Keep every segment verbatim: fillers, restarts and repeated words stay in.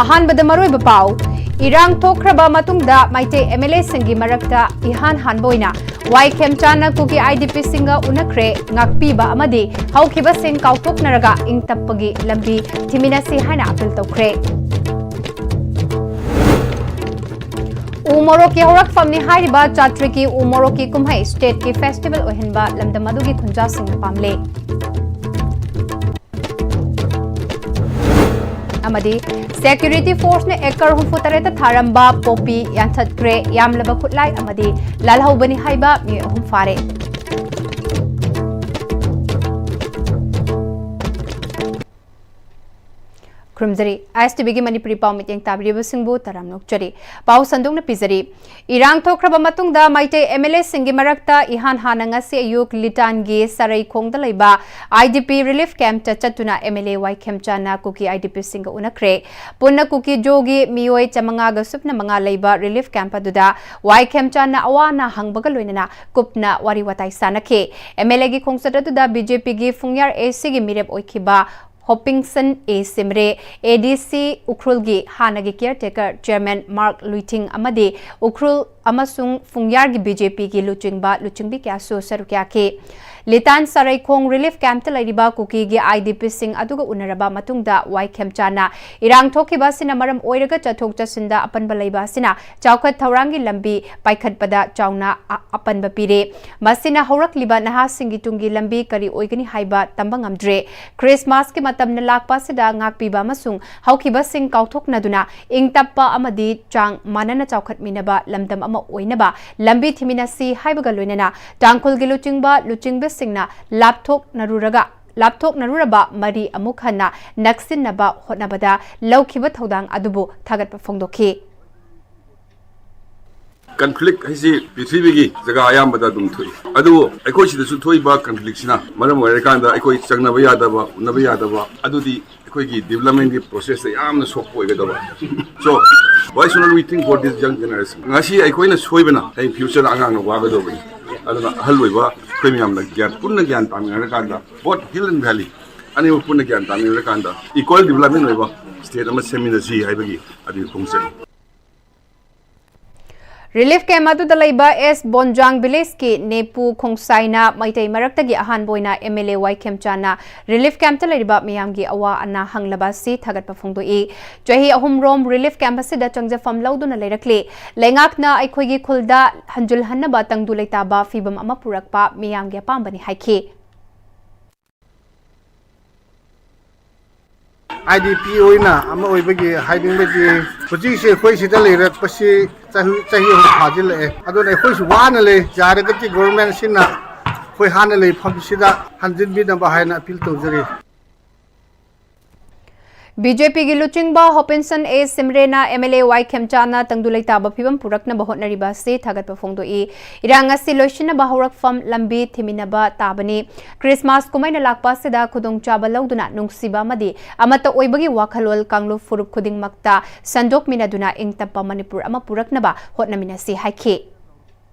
ꯑꯍꯥꯟꯕꯗ ꯃꯔꯨꯑꯣꯏꯕ ꯄꯥꯎ꯫ ꯏꯔꯥꯡ ꯊꯣꯛꯈ꯭ꯔꯕ ꯃꯇꯨꯡꯗ ꯃꯩꯇꯩ MLAꯁꯤꯡꯒꯤ ꯃꯔꯛꯇ ꯏꯍꯥꯟ ꯍꯥꯟꯕ ꯑꯣꯏꯅ ꯋꯥꯏ ꯈꯦꯝꯆꯥꯟꯅ ꯀꯨꯀꯤ IDPꯁꯤꯡꯒ ꯎꯅꯈ꯭ꯔꯦ꯫ ꯉꯥꯛꯄꯤꯕ ꯑꯃꯗꯤ ꯍꯧꯈꯤꯕꯁꯤꯡ ꯀꯥꯎꯊꯣꯛꯅꯔꯒ ꯏꯪ ꯇꯞꯄꯒꯤ ꯂꯝꯕꯤ ꯊꯤꯃꯤꯟꯅꯁꯤ ꯍꯥꯏꯅ ꯑꯄꯤꯜ ꯇꯧꯈ꯭ꯔꯦ꯫ ꯎ ꯃꯣꯔꯣꯛꯀꯤ ꯍꯧꯔꯛꯐꯝꯅꯤ ꯍꯥꯏꯔꯤꯕ ꯆꯥꯇ꯭ꯔꯤꯛꯀꯤ ꯎ ꯃꯣꯔꯣꯛꯀꯤ ꯀꯨꯝꯍꯩ stateꯀꯤ festival ꯑꯣꯏꯍꯟꯕ ꯂꯝꯗꯝ ꯑꯗꯨꯒꯤ ꯈꯨꯟꯖꯥꯁꯤꯡꯅ ꯄꯥꯝꯂꯦ꯫ ꯑꯃꯗꯤ security forceꯅ acre ꯍꯨꯝꯐꯨ ꯇꯔꯦꯠꯇ ꯊꯥꯔꯝꯕ poppy ꯌꯥꯟꯊꯠꯈ꯭ꯔꯦ꯫ ꯌꯥꯝꯂꯕ ꯈꯨꯠꯂꯥꯏ ꯑꯃꯗꯤ ꯂꯥꯜꯍꯧꯕꯅꯤ ꯍꯥꯏꯕ ꯃꯤꯑꯣꯏ ꯑꯍꯨꯝ ꯐꯥꯔꯦ꯫ ꯈꯨꯔꯨꯝꯖꯔꯤ꯫ ISTVꯒꯤ ꯃꯅꯤꯄꯨꯔꯤ ꯄꯥꯎ ꯃꯤꯠꯌꯦꯡ ꯇꯥꯕꯤꯔꯤꯕꯁꯤꯡꯕꯨ ꯇꯔꯥꯝꯅ ꯑꯣꯛꯆꯔꯤ꯫ ꯄꯥꯎ ꯁꯟꯗꯣꯛꯅ ꯄꯤꯖꯔꯤ꯫ ꯏꯔꯥꯡ ꯊꯣꯛꯈ꯭ꯔꯕ ꯃꯇꯨꯡꯗ ꯃꯩꯇꯩ MLAꯁꯤꯡꯒꯤ ꯃꯔꯛꯇ ꯏꯍꯥꯟ ꯍꯥꯟꯅ ꯉꯁꯤ ꯑꯌꯨꯛ ꯂꯤꯇꯥꯟꯒꯤ ꯁꯔꯩꯈꯣꯡꯗ ꯂꯩꯕ IDP relief campꯇ ꯆꯠꯇꯨꯅ MLA ꯋꯥꯏ ꯈꯦꯝꯆꯥꯟꯅ ꯀꯨꯀꯤ IDPꯁꯤꯡꯒ ꯎꯅꯈ꯭ꯔꯦ꯫ ꯄꯨꯟꯅ ꯀꯨꯀꯤ ꯖꯣꯒꯤ ꯃꯤꯑꯣꯏ ꯆꯥꯃꯉꯥꯒ ꯁꯨꯞꯅ ꯃꯉꯥ ꯂꯩꯕ relief camp ꯑꯗꯨꯗ ꯋꯥꯏ ꯈꯦꯝꯆꯥꯟꯅ ꯑꯋꯥ ꯑꯅꯥ ꯍꯪꯕꯒ ꯂꯣꯏꯅꯅ ꯀꯨꯞꯅ ꯋꯥꯔꯤ ꯋꯥꯇꯥꯏ ꯁꯥꯟꯅꯈꯤ꯫ MLAꯒꯤ ꯈꯣꯡꯆꯠ ꯑꯗꯨꯗ BJPꯒꯤ ꯐꯨꯡꯌꯥꯔ ACꯒꯤ ꯃꯤꯔꯦꯞ ꯑꯣꯏꯈꯤꯕ ꯍꯣꯄꯤꯡꯁꯟ A ꯁꯤꯝꯔꯦ, ADC ꯎꯈ꯭ꯔꯨꯜꯒꯤ ꯍꯥꯟꯅꯒꯤ caretaker chairman ꯃꯥꯔꯛ ꯂꯨꯏꯊꯤꯡ ꯑꯃꯗꯤ ꯎꯈ꯭ꯔꯨꯜ ꯑꯃꯁꯨꯡ ꯐꯨꯡꯌꯥꯔꯒꯤ BJPꯒꯤ ꯂꯨꯆꯤꯡꯕ ꯂꯨꯆꯤꯡꯕꯤ ꯀꯌꯥꯁꯨ ꯁꯔꯨꯛ ꯌꯥꯈꯤ꯫ ꯂꯤꯇꯥꯟ ꯁꯔꯩꯈꯣꯡ relief campꯇ ꯂꯩꯔꯤꯕ ꯀꯨꯀꯤꯒꯤ IDPꯁꯤꯡ ꯑꯗꯨꯒ ꯎꯅꯔꯕ ꯃꯇꯨꯡꯗ ꯋꯥꯏ ꯈꯦꯝꯆꯥꯟꯅ ꯏꯔꯥꯡ ꯊꯣꯛꯈꯤꯕ ꯑꯁꯤꯅ ꯃꯔꯝ ꯑꯣꯏꯔꯒ ꯆꯠꯊꯣꯛ ꯆꯠꯁꯤꯟꯗ ꯑꯄꯟꯕ ꯂꯩꯕ ꯑꯁꯤꯅ ꯆꯥꯎꯈꯠ ꯊꯧꯔꯥꯡꯒꯤ ꯂꯝꯕꯤ ꯄꯥꯏꯈꯠꯄꯗ ꯆꯥꯎꯅ ꯑ-, ꯑꯄꯟꯕ ꯄꯤꯔꯦ꯫ ꯃꯁꯤꯅ ꯍꯧꯔꯛꯂꯤꯕ ꯅꯍꯥꯁꯤꯡꯒꯤ ꯇꯨꯡꯒꯤ ꯂꯝꯕꯤ ꯀꯔꯤ ꯑꯣꯏꯒꯅꯤ ꯍꯥꯏꯕ ꯇꯝꯕ ꯉꯝꯗ꯭ꯔꯦ꯫ ꯈ꯭ꯔꯤꯁꯃꯥꯁꯀꯤ ꯃꯇꯝꯅ ꯂꯥꯛꯄ ꯑꯁꯤꯗ ꯉꯥꯛꯄꯤꯕ ꯑꯃꯁꯨꯡ ꯍꯧꯈꯤꯕꯁꯤꯡ ꯀꯥꯎꯊꯣꯛꯅꯗꯨꯅ ꯏꯪ ꯇꯞꯄ ꯑꯃꯗꯤ ꯆꯥꯡ ꯃꯥꯟꯅꯅ ꯆꯥꯎꯈꯠꯃꯤꯟꯅꯕ ꯂꯝꯗꯝ ꯑꯃ ꯑꯣꯏꯅꯕ ꯂꯝꯕꯤ ꯊꯤꯃꯤꯟꯅꯁꯤ ꯍꯥꯏꯕꯒ ꯂꯣꯏꯅꯅ ꯇꯥꯡꯈꯨꯜꯒꯤ ꯂꯨꯆꯤꯡꯕ ꯂꯨꯆꯤꯡꯕꯁꯤꯡꯅ ꯂꯥꯞꯊꯣꯛꯅꯔꯨꯔꯒ, ꯂꯥꯞꯊꯣꯛꯅꯔꯨꯔꯕ ꯃꯔꯤ ꯑꯃꯨꯛ ꯍꯟꯅ ꯅꯛꯁꯤꯟꯅꯕ ꯍꯣꯠꯅꯕꯗ ꯂꯧꯈꯤꯕ ꯊꯧꯗꯥꯡ ꯑꯗꯨꯕꯨ ꯊꯥꯒꯠꯄ ꯐꯣꯡꯗꯣꯛꯈꯤ꯫ ꯀꯟꯐ꯭ꯂꯤꯛ ꯍꯥꯏꯁꯤ ꯄ꯭ꯔꯤꯊꯤꯕꯤꯒꯤ ꯖꯒꯥ ꯑꯌꯥꯝꯕꯗ ꯑꯗꯨꯝ ꯊꯣꯛꯏ꯫ ꯑꯗꯨꯕꯨ ꯑꯩꯈꯣꯏ ꯁꯤꯗꯁꯨ ꯊꯣꯛꯏꯕ ꯀꯟꯐ꯭ꯂꯤꯛꯁꯤꯅ ꯃꯔꯝ ꯑꯣꯏꯔꯀꯥꯟꯗ ꯑꯩꯈꯣꯏ ꯆꯪꯅꯕ ꯌꯥꯗꯕ, ꯎꯅꯕ ꯌꯥꯗꯕ, ꯑꯗꯨꯗꯤ ꯑꯩꯈꯣꯏꯒꯤ ꯗꯤꯕꯂꯞꯃꯦꯟꯒꯤ ꯄ꯭ꯔꯣꯁꯦꯁꯇ ꯌꯥꯝꯅ ꯁꯣꯛꯄ ꯑꯣꯏꯒꯗꯕ꯫ So, why should not we think for this young generation? ꯉꯁꯤ ꯑꯩꯈꯣꯏꯅ ꯁꯣꯏꯕꯅ ꯍꯌꯦꯡ ꯐ꯭ꯌꯨꯆꯔꯗ ꯑꯉꯥꯡꯅ ꯋꯥꯒꯗꯧꯕꯅꯤ꯫ ꯑꯗꯨꯅ ꯑꯍꯜ ꯑꯣꯏꯕ ꯑꯩꯈꯣꯏ ꯃꯌꯥꯝꯅ ꯒ꯭ꯌꯥꯟ, ꯄꯨꯟꯅ ꯒ꯭ꯌꯥꯟ ꯇꯥꯃꯤꯟꯅꯔꯀꯥꯟꯗ, both hill and valley ꯑꯅꯤꯃꯛ ꯄꯨꯟꯅ ꯒ꯭ꯌꯥꯟ ꯇꯥꯃꯤꯟꯅꯔꯀꯥꯟꯗ equal development ꯑꯣꯏꯕ ꯁ꯭ꯇꯦꯠ ꯑꯃ ꯁꯦꯝꯃꯤꯟꯅꯁꯤ ꯍꯥꯏꯕꯒꯤ ꯑꯗꯨꯒꯤ ꯈꯣꯡꯆꯠꯅꯤ꯫ ꯔꯤꯂꯤꯐ ꯀꯦꯝꯞ ꯑꯗꯨꯗ ꯂꯩꯕ ꯑꯦꯁ ꯕꯣꯟꯖꯥꯡ ꯚꯤꯂꯦꯖꯀꯤ ꯅꯦꯄꯨ ꯈꯣꯡꯁꯥꯏꯅ ꯃꯩꯇꯩ ꯃꯔꯛꯇꯒꯤ ꯑꯍꯥꯟꯕ ꯑꯣꯏꯅ ꯑꯦꯝ ꯑꯦꯜ ꯑꯦ ꯋꯥꯏ ꯈꯦꯝꯆꯥꯟꯅ ꯔꯤꯂꯤꯐ ꯀꯦꯝꯞꯇ ꯂꯩꯔꯤꯕ ꯃꯤꯌꯥꯝꯒꯤ ꯑꯋꯥ ꯑꯅꯥ ꯍꯪꯂꯕ ꯑꯁꯤ ꯊꯥꯒꯠꯄ ꯐꯣꯡꯗꯣꯛꯏ꯫ ꯆꯍꯤ ꯑꯍꯨꯝꯔꯣꯝ ꯔꯤꯂꯤꯐ ꯀꯦꯝꯞ ꯑꯁꯤꯗ ꯆꯪꯖꯐꯝ ꯂꯧꯗꯨꯅ ꯂꯩꯔꯛꯂꯤ꯫ ꯂꯩꯉꯥꯛꯅ ꯑꯩꯈꯣꯏꯒꯤ ꯈꯨꯜꯗ ꯍꯟꯖꯤꯜꯍꯟꯅꯕ ꯇꯪꯗꯨ ꯂꯩꯇꯥꯕ ꯐꯤꯕꯝ ꯑꯃ ꯄꯨꯔꯛꯄ ꯃꯤꯌꯥꯝꯒꯤ ꯑꯄꯥꯝꯕꯅꯤ ꯍꯥꯏꯈꯤ꯫ ꯑꯥꯏ ꯗꯤ ꯄꯤ ꯑꯣꯏꯅ ꯑꯃ ꯑꯣꯏꯕꯒꯤ ꯍꯥꯏꯅꯤꯡꯕꯗꯤ, ꯍꯧꯖꯤꯛꯁꯦ ꯑꯩꯈꯣꯏ ꯁꯤꯗ ꯂꯩꯔꯛꯄꯁꯤ ꯆꯍꯤ ꯆꯍꯤ ꯑꯍꯨꯝ ꯐꯥꯖꯤꯜꯂꯛꯑꯦ꯫ ꯑꯗꯨꯅ ꯑꯩꯈꯣꯏꯁꯨ ꯋꯥꯅ ꯂꯩ꯫ ꯌꯥꯔꯒꯗꯤ ꯒꯣꯚꯔꯟꯃꯦꯟꯠꯁꯤꯅ ꯑꯩꯈꯣꯏ ꯍꯥꯟꯅ ꯂꯩꯐꯝꯁꯤꯗ ꯍꯟꯖꯤꯟꯕꯤꯅꯕ ꯍꯥꯏꯅ ꯑꯄꯤꯜ ꯇꯧꯖꯔꯤ꯫ ꯕꯤ ꯖꯦ ꯄꯤꯒꯤ ꯂꯨꯆꯤꯡꯕ ꯍꯣꯄꯤꯟꯁꯟ ꯑꯦ ꯁꯤꯝꯔꯦꯅ ꯑꯦꯝ ꯑꯦꯜ ꯑꯦ ꯋꯥꯏ ꯈꯦꯝꯆꯥꯅ ꯇꯪꯗꯨ ꯂꯩꯇꯥꯕ ꯐꯤꯕꯝ ꯄꯨꯔꯛꯅꯕ ꯍꯣꯠꯅꯔꯤꯕ ꯑꯁꯤ ꯊꯥꯒꯠꯄ ꯐꯣꯡꯗꯣꯛꯏ꯫ ꯏꯔꯥꯡ ꯑꯁꯤ ꯂꯣꯏꯁꯤꯟꯅꯕ ꯍꯧꯔꯛꯐꯝ ꯂꯝꯕꯤ ꯊꯤꯃꯤꯟꯅꯕ ꯇꯥꯕꯅꯤ꯫ ꯈ꯭ꯔꯤꯁꯃꯥꯁ ꯀꯨꯝꯍꯩꯅ ꯂꯥꯛꯄ ꯑꯁꯤꯗ ꯈꯨꯗꯣꯡꯆꯥꯕ ꯂꯧꯗꯨꯅ ꯅꯨꯡꯁꯤꯕ ꯑꯃꯗꯤ ꯑꯃꯠꯇ ꯑꯣꯏꯕꯒꯤ ꯋꯥꯈꯜꯂꯣꯟ ꯀꯥꯡꯂꯨꯞ ꯐꯨꯔꯨꯞ ꯈꯨꯗꯤꯡꯃꯛꯇ ꯁꯟꯗꯣꯛꯃꯤꯟꯅꯗꯨꯅ ꯏꯪ ꯇꯞꯄ ꯃꯅꯤꯄꯨꯔ ꯑꯃ ꯄꯨꯔꯛꯅꯕ ꯍꯣꯠꯅꯃꯤꯟꯅꯁꯤ ꯍꯥꯏꯈꯤ꯫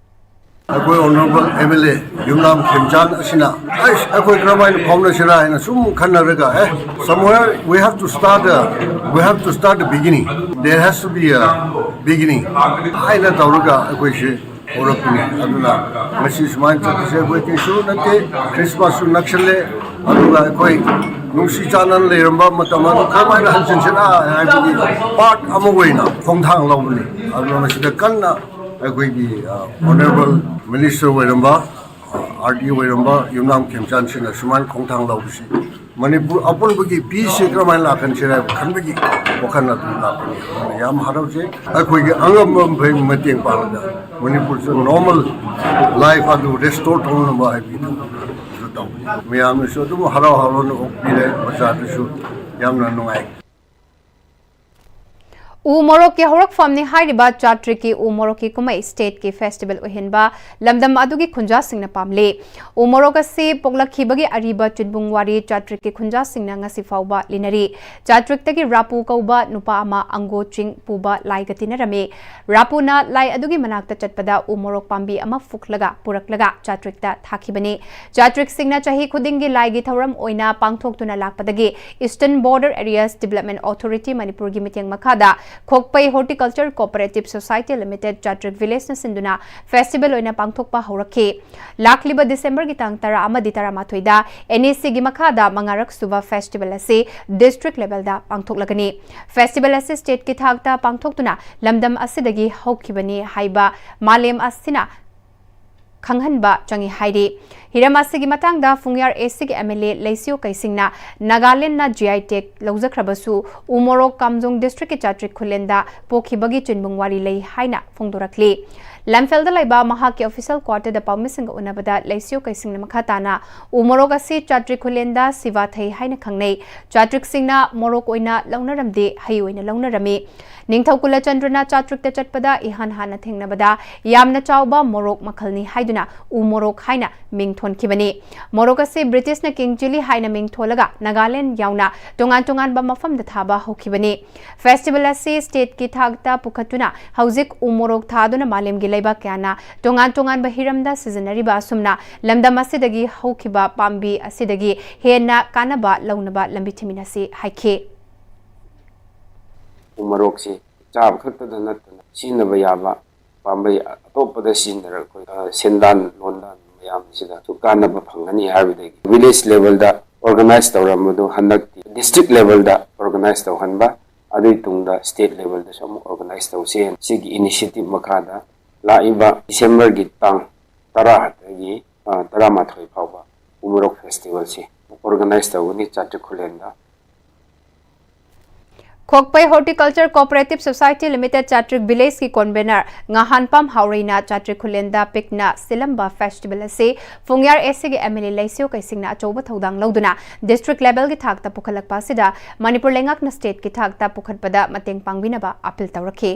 ꯑꯩꯈꯣꯏ ꯑꯣꯅꯔꯦꯕꯜ ꯑꯦꯝ ꯑꯦꯜ ꯑꯦ ꯌꯨꯝꯅꯥꯝ ꯈꯦꯝꯆꯥꯟ ꯑꯁꯤꯅ ꯑꯩꯁ ꯑꯩꯈꯣꯏ ꯀꯔꯝꯍꯥꯏꯅ ꯐꯥꯎꯅꯁꯤꯔꯥ ꯍꯥꯏꯅ ꯁꯨꯝ ꯈꯟꯅꯔꯒ, ꯑꯦ, somewhere we have to start a, we have to start a beginning, there has to be a beginning ꯍꯥꯏꯅ ꯇꯧꯔꯒ ꯑꯩꯈꯣꯏꯁꯦ ꯍꯧꯔꯛꯄꯅꯤ꯫ ꯑꯗꯨꯅ ꯉꯁꯤ ꯁꯨꯃꯥꯏꯅ ꯆꯠꯄꯁꯦ ꯑꯩꯈꯣꯏ ꯀꯩꯁꯨ ꯅꯠꯇꯦ꯫ ꯈ꯭ꯔꯤꯁꯃꯥꯁꯁꯨ ꯅꯛꯁꯜꯂꯦ, ꯑꯗꯨꯒ ꯑꯩꯈꯣꯏ ꯅꯨꯡꯁꯤ ꯆꯥꯟꯅꯅ ꯂꯩꯔꯝꯕ ꯃꯇꯝ ꯑꯗꯨ ꯀꯔꯝꯍꯥꯏꯅ ꯍꯟꯖꯤꯟꯁꯤꯔꯥ ꯍꯥꯏꯕꯒꯤ ꯄꯥꯔꯠ ꯑꯃ ꯑꯣꯏꯅ ꯈꯣꯡꯊꯥꯡ ꯂꯧꯕꯅꯤ꯫ ꯑꯗꯨꯅ ꯃꯁꯤꯗ ꯀꯟꯅ ꯑꯩꯈꯣꯏꯒꯤ ꯑꯣꯅꯔꯦꯕꯜ ꯃꯤꯅꯤꯁꯇꯔ ꯑꯣꯏꯔꯝꯕ, ꯑꯥꯔ ꯗꯤ ꯑꯣꯏꯔꯝꯕ ꯌꯨꯝꯅꯥꯝ ꯈꯦꯝꯆꯥꯟꯁꯤꯅ ꯁꯨꯃꯥꯏꯅ ꯈꯣꯡꯊꯥꯡ ꯂꯧꯕꯁꯤ ꯃꯅꯤꯄꯨꯔ ꯑꯄꯨꯟꯕꯒꯤ ꯄꯤꯁꯁꯦ ꯀꯔꯝꯍꯥꯏꯅ ꯂꯥꯛꯍꯟꯁꯤꯔ ꯍꯥꯏꯕ ꯈꯟꯕꯒꯤ ꯋꯥꯈꯜ ꯑꯗꯨ ꯂꯥꯛꯄꯅꯤ꯫ ꯑꯗꯨꯅ ꯌꯥꯝ ꯍꯔꯥꯎꯖꯩ꯫ ꯑꯩꯈꯣꯏꯒꯤ ꯑꯉꯝꯕ ꯃꯈꯩ ꯃꯇꯦꯡ ꯄꯥꯡꯂꯒ ꯃꯅꯤꯄꯨꯔꯁꯨ ꯅꯣꯔꯃꯦꯜ ꯂꯥꯏꯐ ꯑꯗꯨ ꯔꯦꯁꯇꯣꯔ ꯇꯧꯅꯕ ꯍꯥꯏꯕꯒꯤ ꯊꯕꯛ ꯑꯗꯨ ꯇꯧꯕꯅꯤ꯫ ꯃꯌꯥꯝꯅꯁꯨ ꯑꯗꯨꯝ ꯍꯔꯥꯎ ꯍꯔꯥꯎꯅ ꯑꯣꯛꯄꯤꯔꯦ, ꯕꯖꯥꯔꯗꯁꯨ ꯌꯥꯝꯅ ꯅꯨꯡꯉꯥꯏ꯫ ꯎ ꯃꯣꯔꯣꯛꯀꯤ ꯍꯧꯔꯛꯐꯝꯅꯤ ꯍꯥꯏꯔꯤꯕ ꯆꯥꯇ꯭ꯔꯤꯛꯀꯤ ꯎ ꯃꯣꯔꯣꯛꯀꯤ ꯀꯨꯝꯍꯩ stateꯀꯤ festival ꯑꯣꯏꯍꯟꯕ ꯂꯝꯗꯝ ꯑꯗꯨꯒꯤ ꯈꯨꯟꯖꯥꯁꯤꯡꯅ ꯄꯥꯝꯂꯤ꯫ ꯎ ꯃꯣꯔꯣꯛ ꯑꯁꯤ ꯄꯣꯛꯂꯛꯈꯤꯕꯒꯤ ꯑꯔꯤꯕ ꯆꯤꯟꯕꯨꯡ ꯋꯥꯔꯤ ꯆꯥꯇ꯭ꯔꯤꯛꯀꯤ ꯈꯨꯟꯖꯥꯁꯤꯡꯅ ꯉꯁꯤ ꯐꯥꯎꯕ ꯂꯤꯅꯔꯤ꯫ ꯆꯥꯇ꯭ꯔꯤꯛꯇꯒꯤ ꯔꯥꯄꯨ ꯀꯧꯕ ꯅꯨꯄꯥ ꯑꯃ ꯑꯪꯒꯣ ꯆꯤꯡ ꯄꯨꯕ ꯂꯥꯏꯒ ꯇꯤꯟꯅꯔꯝꯃꯤ꯫ ꯔꯥꯄꯨꯅ ꯂꯥꯏ ꯑꯗꯨꯒꯤ ꯃꯅꯥꯛꯇ ꯆꯠꯄꯗ ꯎ ꯃꯣꯔꯣꯛ ꯄꯥꯝꯕꯤ ꯑꯃ ꯐꯨꯛꯂꯒ ꯄꯨꯔꯛꯂꯒ ꯆꯥꯇ꯭ꯔꯤꯛꯇ ꯊꯥꯈꯤꯕꯅꯤ꯫ ꯆꯥꯇ꯭ꯔꯤꯛꯁꯤꯡꯅ ꯆꯍꯤ ꯈꯨꯗꯤꯡꯒꯤ ꯂꯥꯏꯒꯤ ꯊꯧꯔꯝ ꯑꯣꯏꯅ ꯄꯥꯡꯊꯣꯛꯇꯨꯅ ꯂꯥꯛꯄꯗꯒꯤ Eastern Border Areas Development Authority ꯃꯅꯤꯄꯨꯔꯒꯤ ꯃꯤꯠꯌꯦꯡ ꯃꯈꯥꯗ ꯈꯣꯛꯄꯩ Horticulture Cooperative Society Limited ꯆꯥꯇ꯭ꯔꯤꯛ villageꯅ ꯁꯤꯟꯗꯨꯅ festival ꯑꯣꯏꯅ ꯄꯥꯡꯊꯣꯛꯄ ꯍꯧꯔꯛꯈꯤ꯫ ꯂꯥꯛꯂꯤꯕ Decemberꯒꯤ ꯇꯥꯡ ꯇꯔꯥ ꯑꯃꯗꯤ ꯇꯔꯥꯃꯥꯊꯣꯏꯗ NECꯒꯤ ꯃꯈꯥꯗ ꯃꯉꯥꯔꯛ ꯁꯨꯕ festival ꯑꯁꯤ district levelꯗ ꯄꯥꯡꯊꯣꯛꯂꯒꯅꯤ꯫ Festival ꯑꯁꯤ stateꯀꯤ ꯊꯥꯛꯇ ꯄꯥꯡꯊꯣꯛꯇꯨꯅ ꯂꯝꯗꯝ ꯑꯁꯤꯗꯒꯤ ꯍꯧꯈꯤꯕꯅꯤ ꯍꯥꯏꯕ ꯃꯥꯂꯦꯝ ꯑꯁꯤꯅ ꯈꯪꯍꯟꯕ ꯆꯪꯏ ꯍꯥꯏꯔꯤ꯫ ꯍꯤꯔꯝ ꯑꯁꯤꯒꯤ ꯃꯇꯥꯡꯗ ꯐꯨꯡꯌꯥꯔ ACꯒꯤ MLA ꯂꯩꯁꯤꯌꯣ ꯀꯩꯁꯤꯡꯅ ꯅꯥꯒꯥꯂꯦꯟꯗꯅ GI tag ꯂꯧꯖꯈ꯭ꯔꯕꯁꯨ ꯎ ꯃꯣꯔꯣꯛ ꯀꯥꯝꯖꯣꯡ districtꯀꯤ ꯆꯥꯇ꯭ꯔꯤꯛ ꯈꯨꯂꯦꯟꯗ ꯄꯣꯛꯈꯤꯕꯒꯤ ꯆꯤꯟꯕꯨꯡ ꯋꯥꯔꯤ ꯂꯩ ꯍꯥꯏꯅ ꯐꯣꯡꯗꯣꯔꯛꯂꯤ꯫ ꯂꯝꯐꯦꯜꯗ ꯂꯩꯕ ꯃꯍꯥꯛꯀꯤ official quarterꯗ ꯄꯥꯎꯃꯤꯁꯤꯡꯒ ꯎꯅꯕꯗ ꯂꯩꯁꯤꯌꯣ ꯀꯩꯁꯤꯡꯅ ꯃꯈꯥ ꯇꯥꯅ ꯎ ꯃꯣꯔꯣꯛ ꯑꯁꯤ ꯆꯥꯇ꯭ꯔꯤꯛ ꯈꯨꯂꯦꯟꯗ ꯁꯤꯚꯥꯊꯩ ꯍꯥꯏꯅ ꯈꯪꯅꯩ꯫ ꯆꯥꯇ꯭ꯔꯤꯛꯁꯤꯡꯅ ꯃꯣꯔꯣꯛ ꯑꯣꯏꯅ ꯂꯧꯅꯔꯝꯗꯦ, ꯍꯩ ꯑꯣꯏꯅ ꯂꯧꯅꯔꯝꯃꯤ꯫ ꯅꯤꯡꯊꯧ ꯀꯨꯂꯆꯟꯗ꯭ꯔꯅ ꯆꯥꯇ꯭ꯔꯤꯛꯇ ꯆꯠꯄꯗ ꯏꯍꯥꯟ ꯍꯥꯟꯅ ꯊꯦꯡꯅꯕꯗ ꯌꯥꯝꯅ ꯆꯥꯎꯕ ꯃꯣꯔꯣꯛ ꯃꯈꯜꯅꯤ ꯍꯥꯏꯗꯨꯅ ꯎ ꯃꯣꯔꯣꯛ ꯍꯥꯏꯅ ꯃꯤꯡ ꯊꯣꯟꯈꯤꯕꯅꯤ꯫ ꯃꯣꯔꯣꯛ ꯑꯁꯤ Britishꯅ King Chilli ꯍꯥꯏꯅ ꯃꯤꯡ ꯊꯣꯜꯂꯒ ꯅꯥꯒꯥꯂꯦꯟ ꯌꯥꯎꯅ ꯇꯣꯉꯥꯟ ꯇꯣꯉꯥꯟꯕ ꯃꯐꯝꯗ ꯊꯥꯕ ꯍꯧꯈꯤꯕꯅꯤ꯫ Festival ꯑꯁꯤ stateꯀꯤ ꯊꯥꯛꯇ ꯄꯨꯈꯠꯇꯨꯅ ꯍꯧꯖꯤꯛ ꯎ ꯃꯣꯔꯣꯛ ꯊꯥꯗꯨꯅ ꯃꯥꯂꯦꯝꯒꯤ ꯂꯩꯕꯥꯛ ꯀꯌꯥꯅ ꯇꯣꯉꯥꯟ ꯇꯣꯉꯥꯟꯕ ꯍꯤꯔꯝꯗ ꯁꯤꯖꯤꯟꯅꯔꯤꯕ ꯑꯁꯨꯝꯅ ꯂꯝꯗꯝ ꯑꯁꯤꯗꯒꯤ ꯍꯧꯈꯤꯕ ꯄꯥꯝꯕꯤ ꯑꯁꯤꯗꯒꯤ ꯍꯦꯟꯅ ꯀꯥꯟꯅꯕ ꯂꯧꯅꯕ ꯂꯝꯕꯤ ꯊꯤꯃꯤꯟꯅꯁꯤ ꯍꯥꯏꯈꯤ꯫ ꯎ ꯃꯣꯔꯣꯛꯁꯤ ꯆꯥꯕ ꯈꯛꯇꯗ ꯅꯠꯇꯅ ꯁꯤꯖꯤꯟꯅꯕ ꯌꯥꯕ ꯄꯥꯝꯕꯩ ꯑꯇꯣꯞꯄꯗ ꯁꯤꯖꯤꯟꯅꯔꯒ ꯑꯩꯈꯣꯏ, ꯑ, ꯁꯦꯟꯗꯥꯟ ꯂꯣꯟꯗꯥꯟ ꯃꯌꯥꯝꯁꯤꯗꯁꯨ ꯀꯥꯟꯅꯕ ꯐꯪꯒꯅꯤ ꯍꯥꯏꯕꯗꯒꯤ village levelꯗ organize ꯇꯧꯔꯝꯕꯗꯨ ꯍꯟꯗꯛꯇꯤ district levelꯗ organize ꯇꯧꯍꯟꯕ, ꯑꯗꯨꯒꯤ ꯇꯨꯡꯗ state levelꯗꯁꯨ ꯑꯃꯨꯛ organize ꯇꯧꯁꯦ꯫ ꯁꯤꯒꯤ initiative ꯃꯈꯥꯗ ꯂꯥꯛꯏꯕ Decemberꯒꯤ ꯇꯥꯡ ꯇꯔꯥꯗꯒꯤ, ꯑ, ꯇꯔꯥꯃꯥꯊꯣꯏ ꯐꯥꯎꯕ ꯎ ꯃꯣꯔꯣꯛ festivalꯁꯤ organize ꯇꯧꯒꯅꯤ ꯆꯥꯇ꯭ꯔꯤꯛ ꯈꯨꯂꯦꯟꯗ꯫ ꯈꯣꯛꯄꯩ Horticulture Cooperative Society Limited ꯆꯥꯇ꯭ꯔꯤꯛ Village ꯀꯤ convener ꯉꯍꯥꯟꯄꯥꯝ ꯍꯥꯎꯔꯩꯅ ꯆꯥꯇ꯭ꯔꯤꯛ ꯈꯨꯂꯦꯟꯗ ꯄꯤꯛꯅ ꯁꯤꯜꯂꯝꯕ festival ꯑꯁꯤ ꯐꯨꯡꯌꯥꯔ AC ꯒꯤ MLA ꯂꯩꯁꯤꯌꯣ ꯀꯩꯁꯤꯡꯅ ꯑꯆꯧꯕ ꯊꯧꯗꯥꯡ ꯂꯧꯗꯨꯅ district level ꯒꯤ ꯊꯥꯛꯇ ꯄꯨꯈꯠꯂꯛꯄ ꯑꯁꯤꯗ ꯃꯅꯤꯄꯨꯔ ꯂꯩꯉꯥꯛꯅ state ꯀꯤ ꯊꯥꯛꯇ ꯄꯨꯈꯠꯄꯗ ꯃꯇꯦꯡ ꯄꯥꯡꯕꯤꯅꯕ appeal ꯇꯧꯔꯛꯈꯤ꯫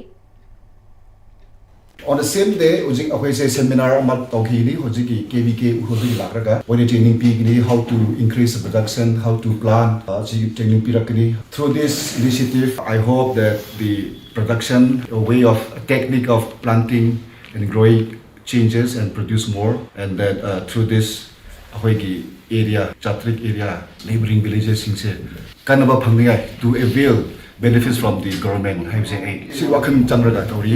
On the same day, ꯍꯧꯖꯤꯛ ꯑꯩꯈꯣꯏꯁꯦ seminar ꯑꯃ ꯇꯧꯈꯤꯒꯅꯤ꯫ ꯍꯧꯖꯤꯛꯀꯤ KVK ꯎꯈ꯭ꯔꯨꯜꯗꯒꯤ ꯂꯥꯛꯂꯒ ꯃꯣꯏꯅ training ꯄꯤꯒꯅꯤ, how to increase the production, how to plant, ꯑꯁꯤ training ꯄꯤꯔꯛꯀꯅꯤ꯫ Through this initiative, I hope that the production, a way of, a technique of planting and growing changes and produce more, and that, uh, through this, ꯑꯩꯈꯣꯏꯒꯤ area, ꯆꯥꯇ꯭ꯔꯤꯛ area, neighboring villages ꯁꯤꯡꯁꯦ ꯀꯥꯟꯅꯕ ꯐꯪꯅꯤꯡꯉꯥꯏ, to avail benefits from the government ꯍꯥꯏꯕꯁꯦ ꯑꯩ ꯁꯤ ꯋꯥꯈꯜ ꯆꯪꯔꯒ ꯇꯧꯔꯤ꯫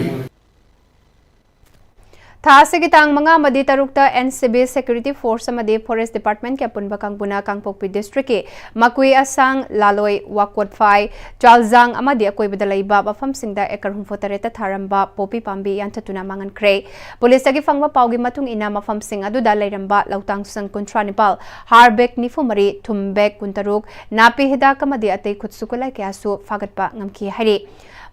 ꯊꯥ ꯑꯁꯤꯒꯤ ꯇꯥꯡ ꯃꯉꯥ ꯑꯃꯗꯤ ꯇꯔꯨꯛꯇ NCB, Security Force ꯑꯃꯗꯤ Forest Department ꯀꯤ ꯑꯄꯨꯟꯕ ꯀꯥꯡꯕꯨꯅ ꯀꯥꯡꯄꯣꯛꯄꯤ district ꯀꯤ ꯃꯀꯨꯏ ꯑꯁꯥꯡ, ꯂꯥꯂꯣꯏ, ꯋꯥꯀꯣꯠꯐꯥꯏ, ꯆꯥꯜꯖꯥꯡ ꯑꯃꯗꯤ ꯑꯀꯣꯏꯕꯗ ꯂꯩꯕ ꯃꯐꯝꯁꯤꯡꯗ acre ꯍꯨꯝꯐꯨ ꯇꯔꯦꯠꯇ ꯊꯥꯔꯝꯕ ꯄꯣꯄꯤ ꯄꯥꯝꯕꯤ ꯌꯥꯟꯊꯠꯇꯨꯅ ꯃꯥꯡꯍꯟꯈ꯭ꯔꯦ꯫ ꯄꯨꯂꯤꯁꯇꯒꯤ ꯐꯪꯕ ꯄꯥꯎꯒꯤ ꯃꯇꯨꯡ ꯏꯟꯅ, ꯃꯐꯝꯁꯤꯡ ꯑꯗꯨꯗ ꯂꯩꯔꯝꯕ ꯂꯧꯇꯥꯡ ꯁꯪ ꯀꯨꯟꯊ꯭ꯔꯥ ꯅꯤꯄꯥꯜ, ꯍꯥꯔ bag ꯅꯤꯐꯨ ꯃꯔꯤ, ꯊꯨꯝ bag ꯀꯨꯟꯇꯔꯨꯛ, ꯅꯥꯄꯤ ꯍꯤꯗꯥꯛ ꯑꯃꯗꯤ ꯑꯇꯩ ꯈꯨꯠꯁꯨ ꯈꯨꯠꯂꯥꯏ ꯀꯌꯥꯁꯨ ꯐꯥꯒꯠꯄ ꯉꯝꯈꯤ ꯍꯥꯏꯔꯤ꯫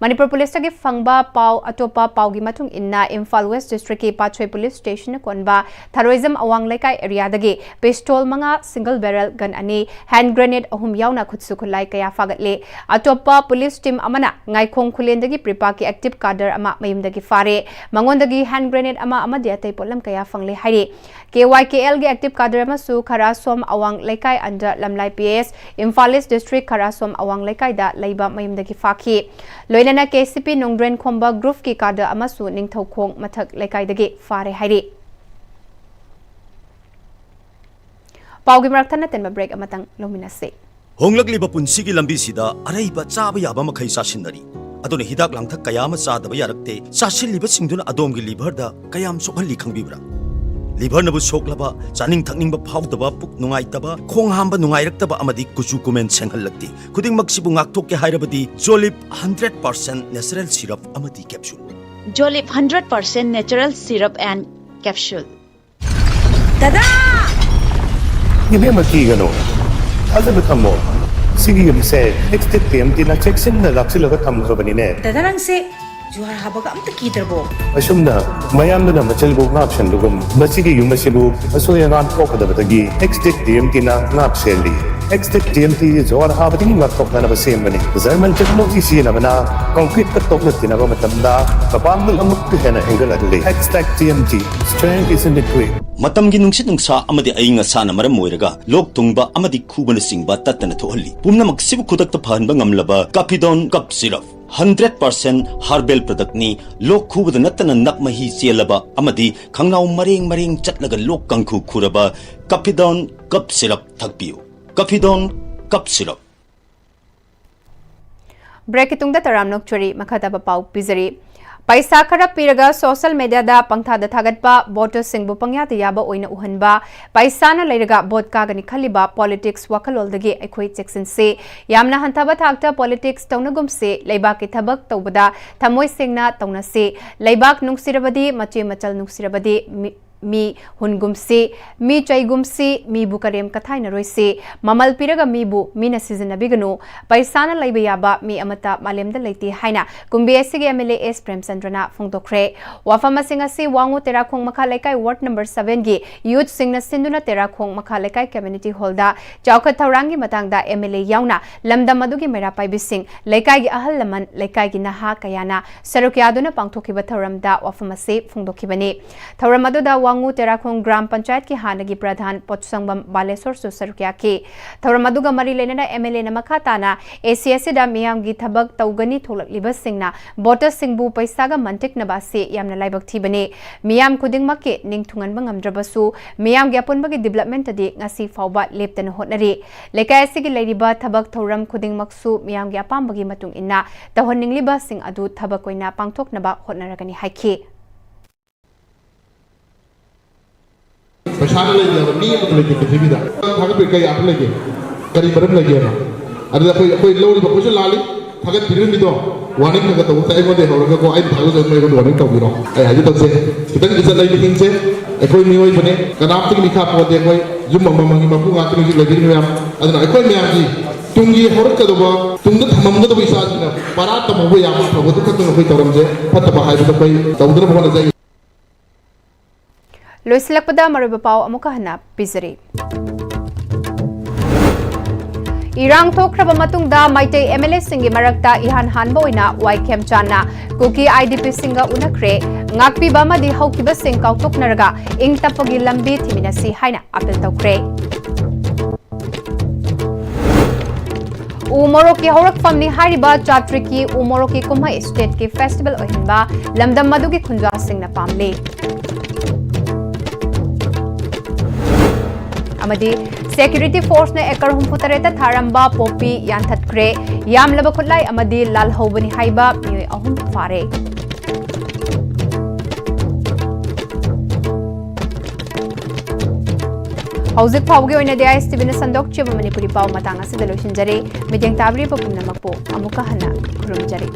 ꯃꯅꯤꯄꯨꯔ ꯄꯨꯂꯤꯁꯇꯒꯤ ꯐꯪꯕ ꯄꯥꯎ, ꯑꯇꯣꯞꯄ ꯄꯥꯎꯒꯤ ꯃꯇꯨꯡ ꯏꯟꯅ, ꯏꯝꯐꯥꯜ West district ꯀꯤ ꯄꯥꯠꯁꯣꯏ police station ꯅ ꯀꯣꯟꯕ ꯊꯔꯣꯏꯖꯝ ꯑꯋꯥꯡ ꯂꯩꯀꯥꯏ area ꯗꯒꯤ pistol ꯃꯉꯥ, single barrel gun ꯑꯅꯤ, hand grenade ꯑꯍꯨꯝ ꯌꯥꯎꯅ ꯈꯨꯠꯁꯨ ꯈꯨꯠꯂꯥꯏ ꯀꯌꯥ ꯐꯥꯒꯠꯂꯦ꯫ ꯑꯇꯣꯞꯄ police team ꯑꯃꯅ ꯉꯥꯏꯈꯣꯡ ꯈꯨꯂꯦꯟꯗꯒꯤ ꯄ꯭ꯔꯤꯄꯥꯛꯀꯤ active cadre ꯑꯃ ꯃꯌꯨꯝꯗꯒꯤ ꯐꯥꯔꯦ꯫ ꯃꯉꯣꯟꯗꯒꯤ hand grenade ꯑꯃ ꯑꯃꯗꯤ ꯑꯇꯩ ꯄꯣꯠꯂꯝ ꯀꯌꯥ ꯐꯪꯂꯦ ꯍꯥꯏꯔꯤ꯫ KYKL ꯒꯤ active cadre ꯑꯃꯁꯨ ꯈꯔꯥꯁꯣꯝ ꯑꯋꯥꯡ ꯂꯩꯀꯥꯏ under ꯂꯝꯂꯥꯏ PS, Imphal East district ꯈꯔꯥꯁꯣꯝ ꯑꯋꯥꯡ ꯂꯩꯀꯥꯏꯗ ꯂꯩꯕ ꯃꯌꯨꯝꯗꯒꯤ ꯐꯥꯈꯤ꯫ ꯂꯣꯏꯅꯅ KCP ꯅꯣꯡꯗ꯭ꯔꯦꯟ ꯈꯣꯝꯕ group ꯀꯤ cadre ꯑꯃꯁꯨ ꯅꯤꯡꯊꯧꯈꯣꯡ ꯃꯊꯛ ꯂꯩꯀꯥꯏꯗꯒꯤ ꯐꯥꯔꯦ ꯍꯥꯏꯔꯤ꯫ ꯄꯥꯎꯒꯤ ꯃꯔꯛ ꯊꯠꯅ ꯇꯦꯟꯕ break ꯑꯃꯇꯪ ꯂꯧꯃꯤꯟꯅꯁꯤ꯫ ꯍꯣꯡꯂꯛꯂꯤꯕ ꯄꯨꯟꯁꯤꯒꯤ ꯂꯝꯕꯤꯁꯤꯗ ꯑꯔꯩꯕ ꯆꯥꯕ ꯌꯥꯕ ꯃꯈꯩ ꯆꯥꯁꯤꯟꯅꯔꯤ꯫ ꯑꯗꯨꯅ ꯍꯤꯗꯥꯛ ꯂꯥꯡꯊꯛ ꯀꯌꯥ ꯑꯃ ꯆꯥꯗꯕ ꯌꯥꯔꯛꯇꯦ꯫ ꯆꯥꯁꯤꯜꯂꯤꯕꯁꯤꯡꯗꯨꯅ ꯑꯗꯣꯝꯒꯤ liver ꯗ ꯀꯌꯥꯝ ꯁꯣꯛꯍꯜꯂꯤ ꯈꯪꯕꯤꯕ꯭ꯔꯥ? Liver ꯅꯕꯨ ꯁꯣꯛꯂꯕ, ꯆꯥꯅꯤꯡ ꯊꯛꯅꯤꯡꯕ ꯐꯥꯎꯗꯕ, ꯄꯨꯛ ꯅꯨꯡꯉꯥꯏꯇꯕ, ꯈꯣꯡ ꯍꯥꯝꯕ ꯅꯨꯡꯉꯥꯏꯔꯛꯇꯕ ꯑꯃꯗꯤ ꯀꯨꯆꯨ ꯀꯨꯃꯦꯟ ꯁꯦꯡꯍꯜꯂꯛꯇꯦ꯫ ꯈꯨꯗꯤꯡꯃꯛꯁꯤꯕꯨ ꯉꯥꯛꯊꯣꯛꯀꯦ ꯍꯥꯏꯔꯕꯗꯤ Jolib hundred percent natural syrup ꯑꯃꯗꯤ capsule꯫ Jolib hundred percent natural syrup and capsule꯫ ꯗꯗꯥ! ꯏꯕꯦꯝꯃ, ꯀꯤꯒꯅꯨ꯫ ꯊꯥꯖꯕ ꯊꯝꯃꯣ꯫ ꯁꯤꯒꯤ ꯌꯨꯝꯁꯦ ꯑꯦꯛꯁꯇꯦꯛ ꯇꯤ ꯑꯦꯝ ꯇꯤꯅ ꯆꯦꯛꯁꯤꯟꯅ ꯂꯥꯛꯁꯤꯜꯂꯒ ꯊꯝꯈ꯭ꯔꯕꯅꯤꯅꯦ꯫ ꯗꯥꯗꯥ, ꯅꯪꯁꯦ ꯖꯨꯍꯥꯔ ꯍꯥꯕꯒ ꯑꯝꯇ ꯀꯤꯗ꯭ꯔꯕꯣ? ꯑꯁꯨꯝꯅ ꯃꯌꯥꯝꯗꯨꯅ ꯃꯆꯜꯕꯨ ꯉꯥꯛꯁꯦꯟꯕꯒꯨꯝ, ꯃꯁꯤꯒꯤ ꯌꯨꯝ ꯑꯁꯤꯕꯨ ꯑꯁꯣꯏ ꯑꯉꯥꯝ ꯊꯣꯛꯀꯗꯕꯗꯒꯤ ꯑꯦꯛꯁꯇꯦꯛ ꯇꯤ ꯑꯦꯝ ꯇꯤꯅ ꯉꯥꯛ ꯁꯦꯜꯂꯤ꯫ ꯑꯦꯛꯁꯇꯦꯛ ꯇꯤ ꯑꯦꯝ ꯇꯤ ꯖꯨꯍꯥꯔ ꯍꯥꯕꯗꯒꯤ ꯉꯥꯛꯊꯣꯛꯅꯅꯕ ꯁꯦꯝꯕꯅꯤ꯫ ꯖꯔꯃꯟ ꯇꯦꯛꯅꯣꯂꯣꯖꯤ ꯁꯤꯖꯤꯟꯅꯕꯅ ꯀꯪꯀ꯭ꯔꯤꯠꯀ ꯇꯣꯛꯅ ꯇꯤꯟꯅꯕ ꯃꯇꯝꯗ ꯃꯄꯥꯡꯒꯜ ꯑꯃꯨꯛꯀ ꯍꯦꯟꯅ ꯍꯦꯟꯒꯠꯍꯜꯂꯤ꯫ Xtech T M T, strength is in the grit. ꯃꯇꯝꯒꯤ ꯅꯨꯡꯁꯤꯠ ꯅꯨꯡꯁꯥ ꯑꯃꯗꯤ ꯑꯏꯪ ꯑꯁꯥꯅ ꯃꯔꯝ ꯑꯣꯏꯔꯒ ꯂꯣꯛ ꯊꯨꯡꯕ ꯑꯃꯗꯤ ꯈꯨꯕꯅꯆꯤꯡꯕ ꯇꯠꯇꯅ ꯊꯣꯛꯍꯜꯂꯤ꯫ ꯄꯨꯝꯅꯃꯛꯁꯤꯕꯨ ꯈꯨꯗꯛꯇ ꯐꯍꯟꯕ ꯉꯝꯂꯕ ꯀꯥꯐꯤꯗꯣꯟ ꯀꯞ ꯁꯤꯔꯞ, ꯍꯟꯗ꯭ꯔꯦꯠ ꯄꯥꯔꯁꯦꯟ ꯍꯥꯔꯕꯦꯜ ꯄ꯭ꯔꯗꯛꯅꯤ꯫ ꯂꯣꯛ ꯈꯨꯕꯗ ꯅꯠꯇꯅ ꯅꯞ ꯃꯍꯤ ꯆꯦꯜꯂꯕ ꯑꯃꯗꯤ ꯈꯪꯅꯥꯎ ꯃꯔꯦꯡ ꯃꯔꯦꯡ ꯆꯠꯂꯒ ꯂꯣꯛ ꯀꯥꯡꯈꯨ ꯈꯨꯔꯕ ꯀꯥꯐꯤꯗꯣꯟ ꯀꯞ ꯁꯤꯔꯞ ꯊꯛꯄꯤꯌꯨ꯫ ꯀꯥꯐꯤꯗꯣꯟ ꯀꯞ ꯁꯤꯔꯞ꯫ ꯕ꯭ꯔꯦꯛꯀꯤ ꯇꯨꯡꯗ ꯇꯔꯥꯝꯅ ꯑꯣꯛꯆꯔꯤ꯫ ꯃꯈꯥ ꯇꯥꯕ ꯄꯥꯎ ꯄꯤꯖꯔꯤ꯫ ꯄꯩꯁꯥ ꯈꯔ ꯄꯤꯔꯒ ꯁꯣꯁꯦꯜ ꯃꯦꯗꯤꯌꯥꯗ ꯄꯪꯊꯥꯗ ꯊꯥꯒꯠꯄ, ꯚꯣꯇꯔꯁꯤꯡꯕꯨ ꯄꯪꯌꯥꯗ ꯌꯥꯕ ꯑꯣꯏꯅ ꯎꯍꯟꯕ, ꯄꯩꯁꯥꯅ ꯂꯩꯔꯒ ꯚꯣꯠ ꯀꯥꯒꯅꯤ ꯈꯜꯂꯤꯕ ꯄꯣꯂꯤꯇꯤꯛꯁ ꯋꯥꯈꯜꯂꯣꯟꯗꯒꯤ ꯑꯩꯈꯣꯏ ꯆꯦꯛꯁꯤꯟꯁꯤ꯫ ꯌꯥꯝꯅ ꯍꯟꯊꯕ ꯊꯥꯛꯇ ꯄꯣꯂꯤꯇꯤꯛꯁ ꯇꯧꯅꯒꯨꯝꯁꯤ꯫ ꯂꯩꯕꯥꯛꯀꯤ ꯊꯕꯛ ꯇꯧꯕꯗ ꯊꯃꯣꯏ ꯁꯦꯡꯅ ꯇꯧꯅꯁꯤ꯫ ꯂꯩꯕꯥꯛ ꯅꯨꯡꯁꯤꯔꯕꯗꯤ, ꯃꯆꯦ ꯃꯆꯜ ꯅꯨꯡꯁꯤꯔꯕꯗꯤ, ꯃꯤ, ꯃꯤ ꯍꯨꯟꯒꯨꯝꯁꯤ, ꯃꯤ ꯆꯩꯒꯨꯝꯁꯤ, ꯃꯤꯕꯨ ꯀꯔꯦꯝ ꯀꯊꯥꯏꯅꯔꯣꯏꯁꯤ꯫ ꯃꯃꯜ ꯄꯤꯔꯒ ꯃꯤꯕꯨ ꯃꯤꯅ ꯁꯤꯖꯤꯟꯅꯕꯤꯒꯅꯨ꯫ ꯄꯩꯁꯥꯅ ꯂꯩꯕ ꯌꯥꯕ ꯃꯤ ꯑꯃꯠꯇ ꯃꯥꯂꯦꯝꯗ ꯂꯩꯇꯦ ꯍꯥꯏꯅ ꯀꯨꯝꯕꯤ ꯑꯁꯤꯒꯤ ꯑꯦꯝ ꯑꯦꯜ ꯑꯦ ꯑꯦꯁ ꯄ꯭ꯔꯦꯝꯆꯟꯗ꯭ꯔꯅ ꯐꯣꯡꯗꯣꯛꯈ꯭ꯔꯦ꯫ ꯋꯥꯐꯝꯁꯤꯡ ꯑꯁꯤ ꯋꯥꯉꯨ ꯇꯦꯔꯥꯈꯣꯡ ꯃꯈꯥ ꯂꯩꯀꯥꯏ ꯋꯥꯔꯗ ꯅꯝꯕꯔ ꯁꯚꯦꯟꯒꯤ ꯌꯨꯠꯁꯤꯡꯅ ꯁꯤꯟꯗꯨꯅ ꯇꯦꯔꯥꯈꯣꯡ ꯃꯈꯥ ꯂꯩꯀꯥꯏ ꯀꯝꯃ꯭ꯌꯨꯅꯤꯇꯤ ꯍꯣꯜꯗ ꯆꯥꯎꯈꯠ ꯊꯧꯔꯥꯡꯒꯤ ꯃꯇꯥꯡꯗ ꯑꯦꯝ ꯑꯦꯜ ꯑꯦ ꯌꯥꯎꯅ ꯂꯝꯗꯝ ꯑꯗꯨꯒꯤ ꯃꯩꯔꯥ ꯄꯥꯏꯕꯤꯁꯤꯡ, ꯂꯩꯀꯥꯏꯒꯤ ꯑꯍꯜ ꯂꯃꯟ, ꯂꯩꯀꯥꯏꯒꯤ ꯅꯍꯥ ꯀꯌꯥꯅ ꯁꯔꯨꯛ ꯌꯥꯗꯨꯅ ꯄꯥꯡꯊꯣꯛꯈꯤꯕ ꯊꯧꯔꯝꯗ ꯋꯥꯐꯝ ꯑꯁꯤ ꯐꯣꯡꯗꯣꯛꯈꯤꯕꯅꯤ꯫ ꯊꯧꯔꯝ ꯑꯗꯨꯗ ꯋꯥꯉꯨ ꯇꯦꯔꯥꯈꯣꯡ ꯒ꯭ꯔꯥꯝ ꯄꯟꯆꯥꯌꯠꯀꯤ ꯍꯥꯟꯅꯒꯤ ꯄ꯭ꯔꯙꯥꯟ ꯄꯣꯠꯁꯪꯕꯝ ꯕꯥꯂꯦꯁꯣꯔꯁꯨ ꯁꯔꯨꯛ ꯌꯥꯈꯤ꯫ ꯊꯧꯔꯝ ꯑꯗꯨꯒ ꯃꯔꯤ ꯂꯩꯅꯅ ꯑꯦꯝ ꯑꯦꯜ ꯑꯦꯅ ꯃꯈꯥ ꯇꯥꯅ ꯑꯦ ꯁꯤ ꯑꯁꯤꯗ ꯃꯤꯌꯥꯝꯒꯤ ꯊꯕꯛ ꯇꯧꯒꯅꯤ ꯊꯣꯛꯂꯛꯂꯤꯕꯁꯤꯡꯅ ꯚꯣꯇꯔꯁꯤꯡꯕꯨ ꯄꯩꯁꯥꯒ ꯃꯟꯇꯤꯛꯅꯕ ꯑꯁꯤ ꯌꯥꯝꯅ ꯂꯥꯏꯕꯛ ꯊꯤꯕꯅꯤ꯫ ꯃꯤꯌꯥꯝ ꯈꯨꯗꯤꯡꯃꯛꯀꯤ ꯅꯤꯡ ꯊꯨꯡꯍꯟꯕ ꯉꯝꯗ꯭ꯔꯕꯁꯨ ꯃꯤꯌꯥꯝꯒꯤ ꯑꯄꯨꯟꯕꯒꯤ ꯗꯤꯕ꯭ꯂꯞꯃꯦꯟꯇꯗꯤ ꯉꯁꯤ ꯐꯥꯎꯕ ꯂꯦꯞꯇꯅ ꯍꯣꯠꯅꯔꯤ꯫ ꯂꯩꯀꯥꯏ ꯑꯁꯤꯒꯤ ꯂꯩꯔꯤꯕ ꯊꯕꯛ ꯊꯧꯔꯝ ꯈꯨꯗꯤꯡꯃꯛꯁꯨ ꯃꯤꯌꯥꯝꯒꯤ ꯑꯄꯥꯝꯕꯒꯤ ꯃꯇꯨꯡ ꯏꯟꯅ ꯇꯧꯍꯟꯅꯤꯡꯂꯤꯕꯁꯤꯡ ꯑꯗꯨ ꯊꯕꯛ ꯑꯣꯏꯅ ꯄꯥꯡꯊꯣꯛꯅꯕ ꯍꯣꯠꯅꯔꯒꯅꯤ ꯍꯥꯏꯈꯤ꯫ ꯄꯩꯁꯥꯅ ꯂꯩꯇꯕ ꯃꯤ ꯑꯃꯠꯇ ꯂꯩꯇꯦ ꯄ꯭ꯔꯤꯊꯤꯕꯤꯗ꯫ ꯊꯥꯒꯠꯄꯒꯤ ꯀꯩ ꯑꯥꯔꯊ ꯂꯩꯒꯦ? ꯀꯔꯤ ꯃꯔꯝ ꯂꯩꯒꯦꯕ? ꯑꯗꯨꯗ ꯑꯩꯈꯣꯏ, ꯑꯩꯈꯣꯏ ꯂꯧꯔꯤꯕ ꯑꯩꯈꯣꯏꯁꯨ ꯂꯥꯜꯂꯤ꯫ ꯊꯥꯒꯠꯄꯤꯔꯤꯕ ꯃꯤꯗꯣ ꯋꯥꯔꯅꯤꯡ ꯈꯔ ꯈꯔ ꯇꯧꯕ ꯇꯥꯏ꯫ ꯑꯩꯉꯣꯟꯗꯒꯤ ꯍꯧꯔꯒꯀꯣ, ꯑꯩꯅ ꯊꯥꯒꯠꯆꯕ ꯃꯤꯉꯣꯟꯗ ꯋꯥꯔꯅꯤꯡ ꯇꯧꯕꯤꯔꯣ꯫ ꯑꯩ ꯍꯥꯏꯖꯗꯧꯁꯦ ꯈꯤꯇꯪ ꯏꯖꯠ ꯂꯩꯕ ꯍꯤꯡꯁꯦ꯫ ꯑꯩꯈꯣꯏ ꯃꯤꯑꯣꯏꯕꯅꯦ, ꯀꯅꯥꯝꯇꯒꯤ ꯃꯤꯈꯥ ꯄꯣꯟꯗꯦ꯫ ꯑꯩꯈꯣꯏ ꯌꯨꯝ ꯑꯃꯃꯝꯒꯤ ꯃꯄꯨ ꯉꯥꯛꯇꯅꯤ ꯍꯧꯖꯤꯛ ꯂꯩꯕꯤꯔꯤꯕ ꯃꯌꯥꯝ꯫ ꯑꯗꯨꯅ ꯑꯩꯈꯣꯏ ꯃꯌꯥꯝꯒꯤ ꯇꯨꯡꯒꯤ ꯍꯧꯔꯛꯀꯗꯧꯕ, ꯇꯨꯡꯗ ꯊꯝꯃꯝꯒꯗꯧꯕ ꯏꯆꯥꯁꯤꯡꯅ ꯄꯔꯥ ꯇꯝꯍꯧꯕ ꯌꯥꯕ ꯑꯐꯕꯗꯨ ꯈꯛꯇꯪ ꯑꯩꯈꯣꯏ ꯇꯧꯔꯝꯁꯦ, ꯐꯠꯇꯕ ꯍꯥꯏꯕꯗꯨ ꯑꯩꯈꯣꯏ ꯇꯧꯗꯅꯕ ꯍꯣꯠꯅꯖꯩ꯫ ꯂꯣꯏꯁꯤꯜꯂꯛꯄꯗ ꯃꯔꯨꯑꯣꯏꯕ ꯄꯥꯎ ꯑꯃꯨꯛꯀ ꯍꯟꯅ ꯄꯤꯖꯔꯤ꯫ ꯏꯔꯥꯡ ꯊꯣꯛꯈ꯭ꯔꯕ ꯃꯇꯨꯡꯗ ꯃꯩꯇꯩ ꯑꯦꯝ ꯑꯦꯜ ꯑꯦꯁꯤꯡꯒꯤ ꯃꯔꯛꯇ ꯏꯍꯥꯟ ꯍꯥꯟꯕ ꯑꯣꯏꯅ ꯋꯥꯏ ꯈꯦꯝꯆꯥꯟꯅ ꯀꯨꯀꯤ ꯑꯥꯏ ꯗꯤ ꯄꯤꯁꯤꯡꯒ ꯎꯅꯈ꯭ꯔꯦ꯫ ꯉꯥꯛꯄꯤꯕ ꯑꯃꯗꯤ ꯍꯧꯈꯤꯕꯁꯤꯡ ꯀꯥꯎꯊꯣꯛꯅꯔꯒ ꯏꯪ ꯇꯞꯄꯒꯤ ꯂꯝꯕꯤ ꯊꯤꯃꯤꯟꯅꯁꯤ ꯍꯥꯏꯅ ꯑꯥꯄꯤꯜ ꯇꯧꯈ꯭ꯔꯦ꯫ ꯎ ꯃꯣꯔꯣꯛꯀꯤ ꯍꯧꯔꯛꯐꯝꯅꯤ ꯍꯥꯏꯔꯤꯕ ꯆꯥꯇ꯭ꯔꯤꯛꯀꯤ ꯎ ꯃꯣꯔꯣꯛꯀꯤ ꯀꯨꯝꯍꯩ ꯁ꯭ꯇꯦꯠꯀꯤ ꯐꯦꯁꯇꯤꯚꯦꯜ ꯑꯣꯏꯍꯟꯕ ꯂꯝꯗꯝ ꯑꯗꯨꯒꯤ ꯈꯨꯟꯖꯥꯁꯤꯡꯅ ꯄꯥꯝꯂꯤ꯫ ꯑꯃꯗꯤ ꯁꯦꯀ꯭ꯌꯨꯔꯤꯇꯤ ꯐꯣꯔꯁꯅ ꯑꯦꯀꯔ ꯍꯨꯝꯐꯨ ꯇꯔꯦꯠꯇ ꯊꯥꯔꯝꯕ ꯄꯣꯄꯤ ꯌꯥꯟꯊꯠꯈ꯭ꯔꯦ꯫ ꯌꯥꯝꯂꯕ ꯈꯨꯠꯂꯥꯏ ꯑꯃꯗꯤ ꯂꯥꯜꯍꯧꯕꯅꯤ ꯍꯥꯏꯕ ꯃꯤꯑꯣꯏ ꯑꯍꯨꯝ ꯐꯥꯔꯦ꯫ ꯍꯧꯖꯤꯛ ꯐꯥꯎꯕꯒꯤ ꯑꯣꯏꯅꯗꯤ ꯑꯥꯏ ꯑꯦꯁ ꯇꯤ ꯚꯤꯅ ꯁꯟꯗꯣꯛꯆꯕ ꯃꯅꯤꯄꯨꯔꯤ ꯄꯥꯎ ꯃꯇꯥꯡ ꯑꯁꯤꯗ ꯂꯣꯏꯁꯤꯟꯖꯔꯦ꯫ ꯃꯤꯠꯌꯦꯡ ꯇꯥꯕꯤꯔꯤꯕ ꯄꯨꯝꯅꯃꯛꯄꯨ ꯑꯃꯨꯛꯀ ꯍꯟꯅ ꯈꯨꯔꯨꯝꯖꯔꯤ꯫